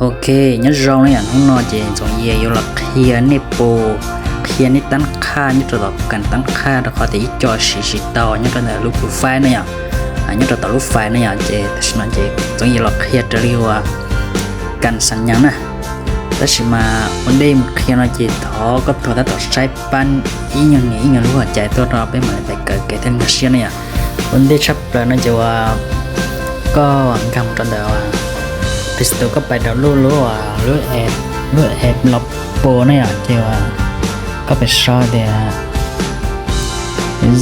Ok, nyob zoo na yom, hnub no ces Ntxoov Yias yuav los qhia nej pus, qhia nej tab qhaj nyob rau tom kas tab qhaj rau qhov tias ib co siv tsis tau nyob rau ntawm lub profile na yom, nyob rau tom lub file na yom. Ces tam sim no ces Ntxoov Yias los qhia raws li uas kas xas nyas na. Tab sis mas ua ntej mus qhia no ces thov koj tug tab tom saib pab ib nyuag nias ib nyuag lub hauv cai tuaj rau peb mam li pais kawm kev thiaj nkag siab na yom. Ua ntej tshaj plaws no ces uas koj nkag mus rau ntawm Play Store, koj pais download lub, lub app, lub app Oppo na yom. Ces uas koj pais sau tias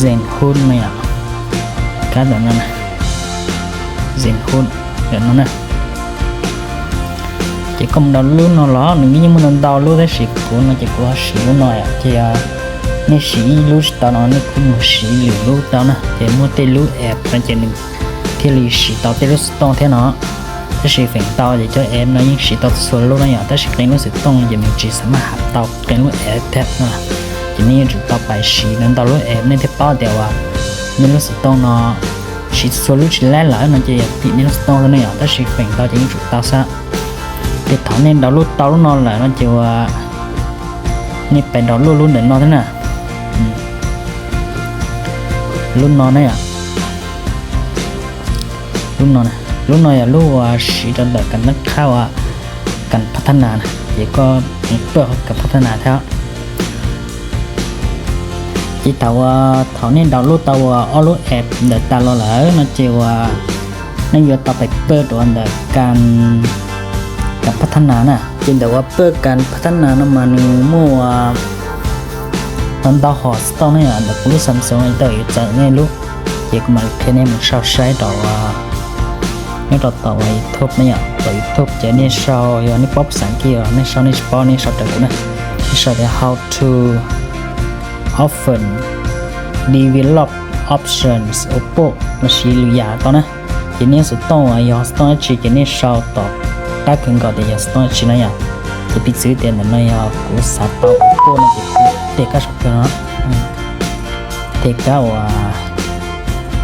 Zenhood na yom, kab ntawm no, Zenhood ntawm no na. Ces koj mus download lub no los nws yeej muaj ntau ntau lub tab sis kuv no ces kuv siv lub no yom. Ces nej siv ib lub tsis tau no nej kuj mus siv lwm lub tau na. Ces muaj tej lub app no ces nws thiaj li siv tau tej lub xov tooj thiab no. Tab sis feem ntau ces cov app no yeej siv tau txhua lub na yom, tab sis qee lub xov tooj ces nws tsis xav maj has tau qee lub app thiab no. Ces nej yuav tsum tau pais siv ntau ntau lub app nej thiaj paub tias uas nej lub xov tooj no siv txhua lub tsis laib lawm no ces yog tim nej lub xov tooj xwb ne yom, tab sis feem ntau ces yeej tsum tau xwb. Ces thaum nej download tau lub no lawm no ces uas nej pais download lub ntawm no thiab na. Lub no ne yom, lub no, lub no yog lub uas siv rau ntawm kas tab qhaj uas kas phab thab nas na, ces koj paj kas phab thab nas thiab. Ces thaum uas thaum nej download tau uas ob lub app ntawm tas los lawm no ces uas nej yuav tau pais paj rau ntawm kas phab thab nas na. Ces ntawm uas paj kas phab thab nas no mas nws muaj uas ntau hom xov tooj ne yom, ntawm kuv lub Samsung tau yuav txawm nej lub. Ces kuv mam li qhia nej mus sau saib rau nyob rau tom uas YouTube ne yom, tom YouTube ces nej sau, yog nej paub phas xas As kiv os, nej sau, nej tsis paub nej sau raws kuv na. Nej sau tias how to open develop options Oppo los sis lwm yam tau na. Ces nej xov tooj uas yog xov tooj dab tsi ces nej sau tom qab kawg nkaus tias yog xov tooj dab tsi no yom. Ces piv txwv tias ntawm no yog kuv xav tau Oppo no ces kuv tes kab saum kawg no, tes kab uas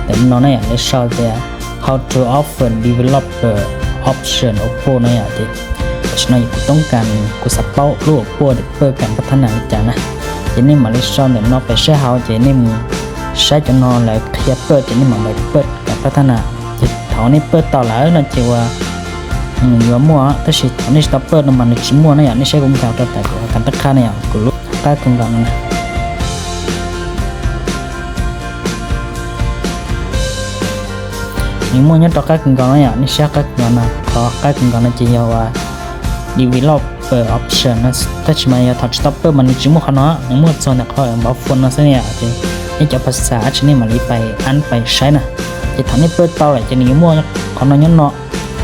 ntawm no na yom, lawv sau tias how to open developer option Oppo no yom. Ces tam sim no kuv toob kas, kuv xav paub lub Oppo tias paj kas phab thab nas li cas na. Ces nej mam li sau ntawm no pais saib hauv ces nej mus saib cov no lawv qhia paj ces nej mam li paj kas phab thab nas. Ces thaum nej paj tau lawm no ces uas yuav muaj, tab sis thaum nej tsis tau paj no mas nws tsis muaj na yom. Nej saib kuv nkag rau tom kuv kas tab qhaj na yom, kuv lub qab kawg nkaus no na. Nws muaj nyob rau qab kawg nkaus no yom, nej saib qab kawg nkaus no, qhov qab kawg nkaus no ces yog uas developer option no, tab sis mas yog thaum tsis tau paj mas nws tsis muaj qhov no, nws muaj txog ntawm qhov about phone no xwb na yom. Ces nej cov phas xas dab tsi nej mam li pais an pais saib na. Ces thaum nej paj tau lawm ces nws yuav muaj qhov no nyob no,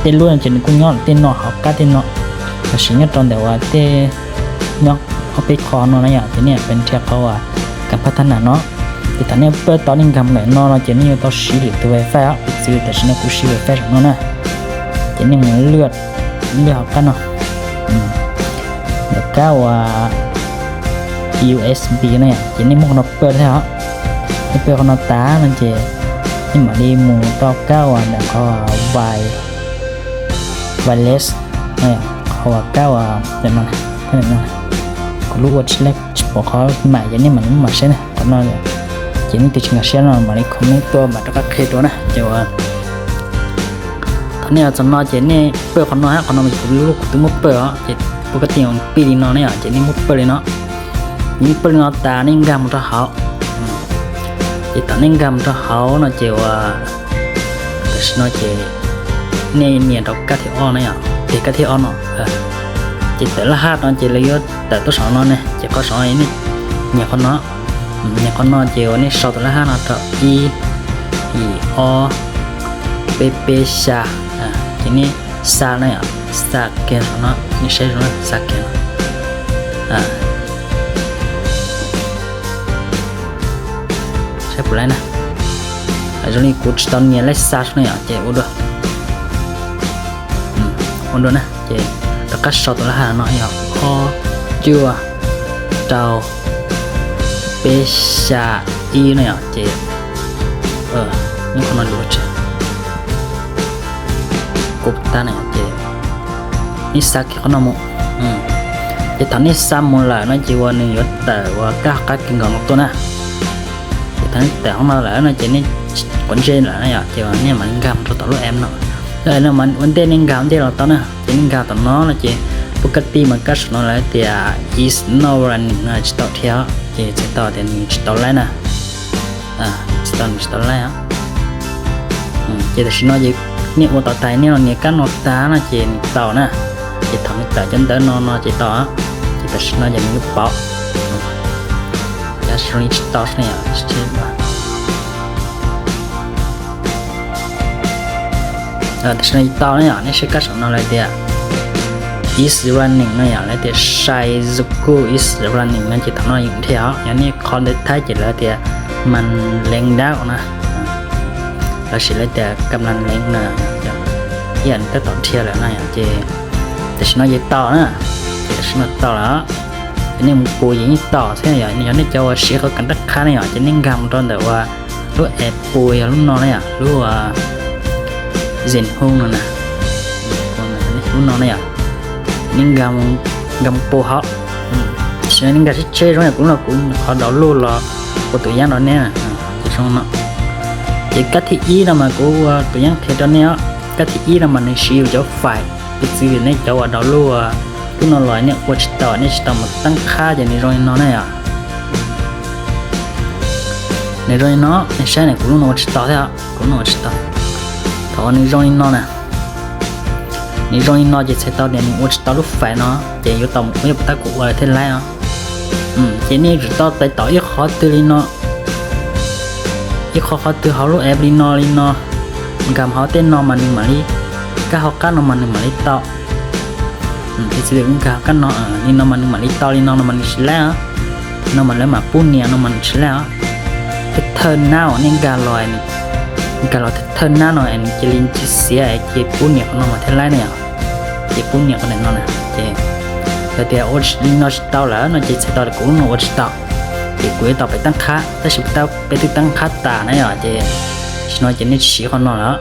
tej lub no ces nws kuj nyob tej no hauv qab tej no, los sis nyob rau ntawm uas tej nyob ob peb qho no na yom. Ces nej pais nrhiav qhov uas kas phab thab nas no. Ces thaum nej paj tau nej nkag mus ntawm no no ces nej yuav tau siv lwm tus wifi os, piv txwv tam sim no kuv siv wifi saum no na. Ces nej mus lwaj, lwaj hauv qab no, ntawm kab uas U S B no yom, ces nej muab qhov no paj thiab os. Nej paj qhov no tas no ces nej mam li mus rau kab uas ntawm qhov wi, wireless, qhov uas kab uas ntawm no, kuv lub ua tsis laib tsis pom qhov mam ces nej mam li mam saib na qhov no. Ces nej tus tsis nkag siab no mam li comment tuaj mam rov qab qhia dua na. Ces uas thaum nej los txog no ces nej paj qhov no, qhov no mas kuv lub kuv twb muab paj os, ces ua koj tij pij li no ne yom, ces nej muab paj li no. Nej paj li no tas nej nkag mus rau hauv. Ces thaum nej nkag mus rau hauv no ces uas tam sim no ces nej nias rau kab thib ob na yom, ces kab thib ob no, ces tawm laj haj no ces lawv yuav tawm tuaj saum no ne, ces qhov saum no nej nias qhov no, nias qhov no ces uas nej sau tus laj haj no rau ib, ib, ob, peb peb xya, ces nej xa na yom, xa kiag saum no, nej saib zoo na, xa kiag no. Saib puas laib na. Zoo li kuv tsis tau nias laj xa na yom, ces ua dua, ua dua na, ces rov qab sau tus laj haj no yog ob cuaj rau peb xya ib na yom, ces nyob qhov no lus tsev kuv tab na yom, ces Nej xa kiag qhov no mus. Ces thaum nej xa mus lawm no ces uas nws yuav tawm uas kab hauv qab kis nkaus no tuaj na. Ces thaum nej tawm hauv no lawm no ces nej quav ntsej lawm na yom, ces nej mam li nkag mus rau tom lub app no. Lub app no ua ntej nej nkag ua ntej los tau na, ces nej nkag tom no no ces pub kab tij mas kab saum no lawv tias is not running no tsis tau dhia, ces txhais tau tias nws tsis tau laib na. Tsis tau, nws tsis tau laib. Ces tam sim no ces nej ua tau tais nej los nias kab no tag no ces nws tau na. Ces thaum nws tawm cov ntawv no no ces tau, ces tam sim no ces nws yuav pauv. Zoo li tsis tau, tam sim no tau na yom, nej saib kab saum no lawv tias is running no yom, lawv tias Shizuku is running no ces thaum no yeej dhia os. Yog nej qhov ntawv Thaib ces lawv tias มันเร่งแล้ว na, lossis lawv tias กำลังเร่ง na, ib yam nws tab tom dhia lawm no yom. Ces tam sim no ces tau na, ces tam sim no tau lawm. Ces nej mus pus ces yeej tau xwb yom. Yog nej cov uas siv qhov kam rab qhab ne yom, ces nej nkag mus rau ntawm uas lub app pus yog lub no na yom, lub Zenhu no na, lub no na yom. Nej nkag mus pus hauv, tam sim no nej nkag tsheb tsheb zoo yom, kuv no kuv qhov download los ua tus yeeb rau nej, ces zoo no. Ces kab thib ib no mas kuv ua tus yeeb qhia rau nej os. Kab thib ib no mas nws siv yus cov fais, piv txwv nej cov uas download lub no los nej ua tsis tau, nej tsis tau mus teeb qhab ces nws zoo li no na yom. Nws zoo li no, nej saib ne, kuv lub no ua tsis tau thiab, kuv lub no ua tsis tau. Thaum uas nws zoo li no na, nws zoo li no ces txhais tau tias nws ua tsis tau lub fais no, ces yuav tau mus ua ib puas tab kuv ua thiaj laib os. Ces nej yuav tsum tau tais taum ib qhov twg li no, ib qhov qhov twg hauv lub app li no li no, nkag hauv tej no mas nws mam li, kab hauv qab no mas nws mam li tau. Piv txwv nkag kab no li no mas nws mam li tau, li no no mas nws tsis laib os. No mas lawv mam pub nias no mas nws tsis laib os. Thawj thawj nab uas nej nkag los, nkag los thawj thawj nab no es nws cia li ntsis xiav es cia li pub nias qhov no mas thiaj laib na yom. Ces pub nias qhov ntawm no na, ces yog tias ua li no tsis tau lawm no ces txhais tau tias kuv lub no ua tsis tau, ces kuv yuav tau pem teeb qhab. Tab sis peb twb teeb qhab tas na yom, ces tam sim no ces nej tsis siv qhov no lawm.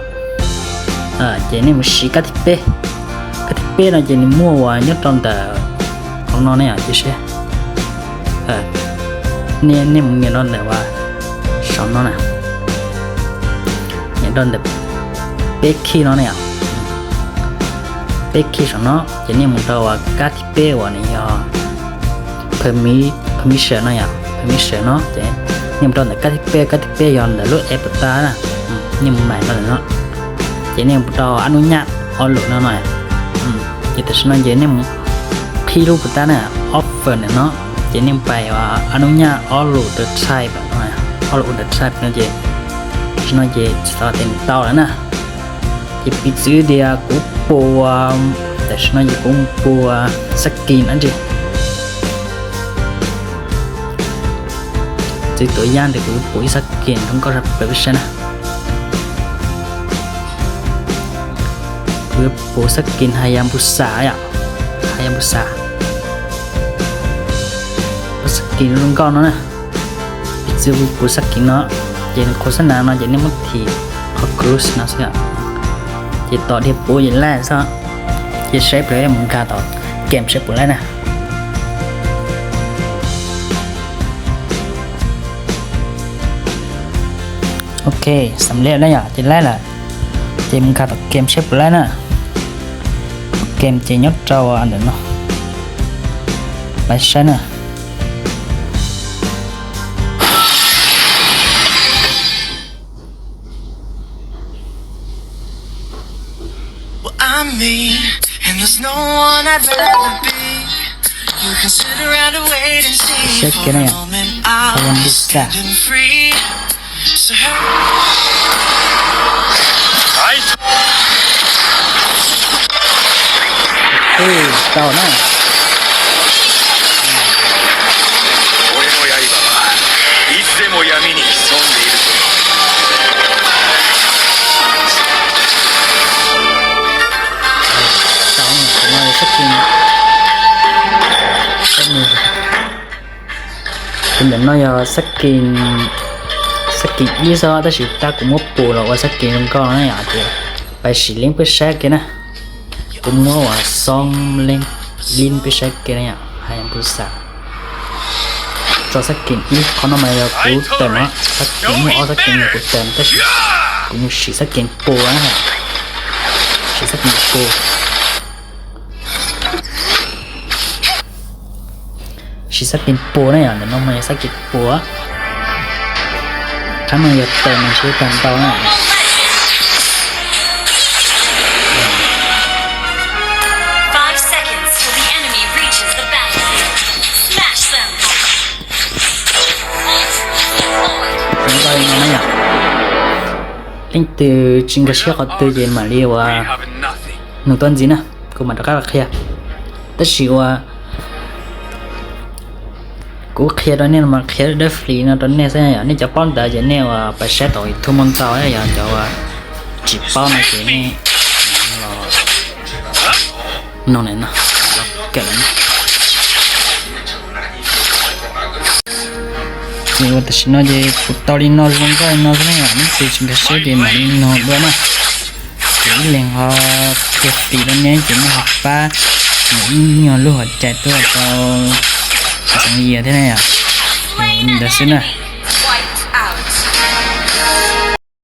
Ces nej mus siv kab thib peb. Kab thib peb no ces nws muaj uas nyob rau ntawm qhov no ne yom, cia seb. Nej mus nias rau ntawm uas saum no na, nias rau ntawm peb khij no ne yom. Peb khij saum no ces nej mus rau uas kab thib peb uas nws yog permission no yom, permission no ces nej mus rau ntawm kab thib peb, kab thib peb yog ntawm lub app tas na, nej mus mais rau ntawm no. Ces nej mus rau ab nub nyaj ob lus no no, ces tam sim no ces nej mus qhib lub puas tab na, offer ntawm no, ces nej mus pais ab nub nyaj ob lus the type no, ob lus the type no ces tam sim no ces txhais tau tias nws tau lawm na. Ces piv txwv tias kuv pus, tam sim no ces kuv mus pus skin dab tsi. Txwv tuav yaj tias kuv pus ib skin zoo nkauj sab plaws peb saib na. Kuv yuav pus skin Hayabusa yom, Hayabusa. Skin zoo nkauj no na. Piv txwv kuv pus skin no, ces nws qhuav xab nas no ces nej muab thim qhov cruise no xwb, ces tom dhia pus ces laib xwb. Ces saib plaws mus nkag tom game saib puas laib na. Ok, xam lej na yom, ces laib lawm. Ces mus nkag tom game saib puas laib na. Game ces nyob rau ntawm no, pais saib na. Saib kiag na yom, Hayabusa. Tau na. Tau, qhov no yog skin, tus ntawm no yog skin, skin ib xwb tab sis tab kuv muab pus los ua skin zoo nkauj na yom, ces pais sim link peb saib kiag na. Kuv muab uas xoob leej lib peb saib kiag na yom, hais pu xam. Tso xab kem ib qho no mas yog kuv tes mas, xab kem muaj ob xab kem yog kuv tes, tab sis kuv mus siv xab kem pua na. Siv xab kem pua. Siv xab kem pua na yom, ntawm no mas yog xab kem pua. Qhov no yog tes mas siv tag ntau na. Ntau no na yom. Leej twg tsis nkag siab qhov twg ces mam li uas nug tuaj ntxiv na, kuv mam rov qab los qhia. Tab sis uas kuv qhia rau nej no mas qhia dawb flis no rau nej xwb yom. Nej cov paub ntawd ces nej uas pab saib tom YouTube muaj ntau, yog cov uas tsis paub no ces nej los no na, kawm na. Ces uas tam sim no ces kuv tau li no zoo nkauj li no xwb na yom, leej twg tsis nkag siab ces mam li nug dua na. Ces ib leeg ho tiag tim rau nej ces nej ho pab mus ib nyuag lub hauv cai tuaj rau Xeev Yias thiab na yom. Li ntawd xwb na.